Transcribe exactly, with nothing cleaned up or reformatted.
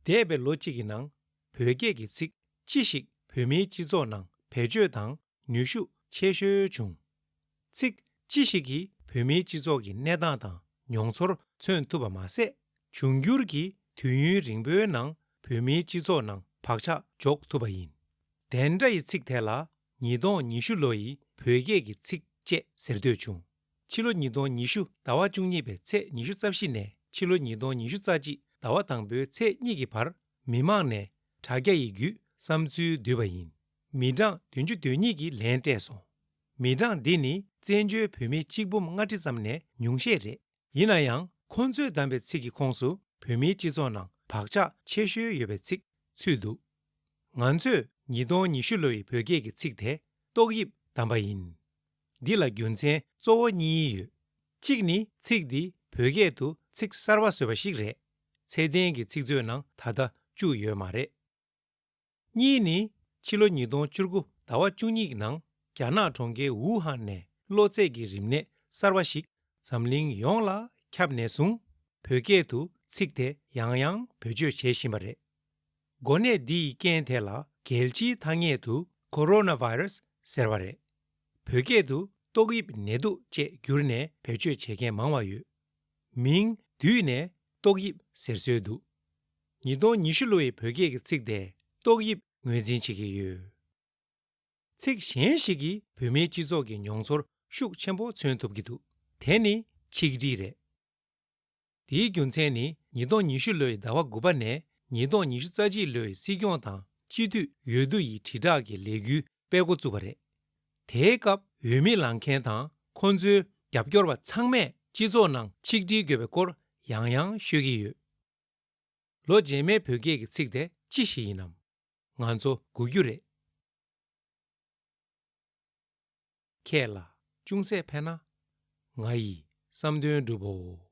འདས་པའི་ལོ་གཅིག་གི་ནང་བོད་སྐད་ཀྱི་ཚིག་ཅི་ཞིག་བོད་མིའི་སྤྱི་ཚོགས་ནང་བེད་སྤྱོད་དང་ནུས་ཤུགས་ཆེ་ཤོས་བྱུང་། ཚིག་ཅི་ཞིག་གིས་བོད་མིའི་སྤྱི་ཚོགས་ཀྱི་གནས་སྟངས་དང་མྱོང་ཚོར་མཚོན་ཐུབ་པ་མ་ཟད། འབྱུང་འགྱུར་གྱི་དུས་ཡུན་རིང་པོའི་ནང་བོད་མིའི་སྤྱི་ཚོགས་ནང་བག་ཆགས་འཇོག་ཐུབ་པ་ཡིན། དེ་འདྲ་ཡི་ཚིག་དེ་ལ་ཉིས་སྟོང་ཉི་ཤུ་ལོ་ཡི་བོད་སྐད་ཀྱི་ཚིག་ཅེས་ཟེར་འདོད་བྱུང་། ཕྱི་ལོ་ཉིས་སྟོང་ཉི་ཤུ་ཟླ་བ་བཅུ་གཉིས་པའི་ཚེས་ཉི་ཤུ་རྩ་བཞི་ནས་ཕྱི་ལོ་ཉིས་སྟོང་ཉི་ཤུ་རྩ་གཅིག་ཟླ་བ་དང་པོའི་ཚེས་གཉིས་ཀྱི་བར་མི་མང་ནས་དྲ་རྒྱ་ཡི་བརྒྱུད་བསམ་ཚུལ་བསྡུས་པ་ཡིན། མི་གྲངས་བདུན་ཅུ་དོན་གཉིས་ཀྱིས་ལན་སྤྲད་སོང་། མི་གྲངས་འདི་ནི་བཙན་བྱོལ་བོད་མི་གཅིག་འབུམ་ལྔ་ཁྲི་ཙམ་ནས་ཉུང་ཤས་རེད། ཡིན་ན་ཡང་ཁོ་ཚོས་བདམས་པའི་ཚིག་གི་ཁོངས་སུ་བོད་མིའི་སྤྱི་ཚོགས་ནང་བག་ཆགས་ཆེ་ཤོས་ཡོད་པའི་ཚིག་ཚུད་འདུག། ང་ཚོས་ཉིས་སྟོང་ཉི་ཤུ་ལོ་ཡི་བོད་སྐད་ཀྱི་ཚིག་དེ་ཏོག་དབྱིབས་བདམས་པ་ཡིན། འདི་ལ་རྒྱུ་མཚན་གཙོ་བོ་གཉིས་ཡོད། གཅིག་ནི་ཚིག་འདི་བོད་སྐད་དུ་ཚིག་གསར་བ་བཟོས་པ་ཞིག་རེད། ཚད་ལྡན་གྱི་ཚིག་མཛོད་ནང་ད་ལྟ་བཅུག་ཡོད་མ་རེད། གཉིས་ནི་ཕྱི་ལོ་ཉིས་སྟོང་བཅུ་དགུ་ཟླ་བ་བཅུ་གཉིས་ནང་རྒྱ་ནག་གྲོང་ཁྱེར་ཝུ་ཧན་ནས་གློ་ཚད་ཀྱི་རིམས་ནད་གསར་བ་ཞིག་འཛམ་གླིང་ཡོངས་ལ་ཁྱབ་ནས་བཟུང་བོད་སྐད་དུ་ཚིག་དེ་ཡང་ཡང་བེད་སྤྱོད་བྱེད་བཞིན་པ་རེད། འགོ་ནད་འདི་ཡི་རྐྱེན་དེ་ལ་རྒྱལ་སྤྱིའི་ཐ་སྙད་དུ་ཁོ་རོ་ན་ཝའི་རས་ཟེར་བ་རེད། བོད་སྐད་དུ་ཏོག་དབྱིབས་ནད་དུག་ཅེས་བསྒྱུར་ནས་བེད་སྤྱོད་བྱེད་མཁན་མང་བ་ཡོད། མིང་བསྡུས་ནས་ཏོག་དབྱིབས་ཟེར་སྲོལ་འདུག། ཉིས་སྟོང་ཉི་ཤུ་ལོ་ཡི་བོད་སྐད་ཀྱི་ཚིག་དེ་ཏོག་དབྱིབས་ངོས་འཛིན་བྱེད་ཀྱི་ཡོད། ཚིག་གཞན་ཞིག་གིས་བོད་མིའི་སྤྱི་ཚོགས་ཀྱི་མྱོང་ཚོར་ཤུགས་ཆེན་པོ་མཚོན་ཐུབ་ཀྱི་འདུག། དེ་ནི་ཆིག་སྒྲིལ་རེད། དེའི་རྒྱུ་མཚན་ནི་ཉིས་སྟོང་ཉི་ཤུ་ལོའི་ཟླ་བ་དགུ་པ་ནས་ཉིས་སྟོང་ཉི་ཤུ་རྩ་གཅིག་ལོའི་སྲིད་སྐྱོང་དང་སྤྱི་འཐུས་འོས་བསྡུ་ཡི་དྲིལ་བསྒྲགས་ཀྱི་ལས་འགུལ་སྤེལ་འགོ་བཙུགས་པ་རེད། དེའི་སྐབས་འོས་མི་ལངས་མཁན་དང་ཁོང་ཚོའི་རྒྱབ་སྐྱོར་བ་ཚང་མས་སྤྱི་ཚོགས་ནང་ཆིག་སྒྲིལ་དགོས་པའི་སྐོར་ཡང་ཡང་ཤོད་ཀྱི་ཡོད། ལོ་རྗེས་མའི་བོད་སྐད་ཀྱི་ཚིག་དེ་ཅི་ཞིག་ཡིན་ནམ། ང་ཚོ་སྒུག་རྒྱུ་རེད། ཁྱེད་ལ་ཅུང་ཟད་ཕན་ན། ང་ཡི་བསམ་དོན་འགྲུབ་བོ།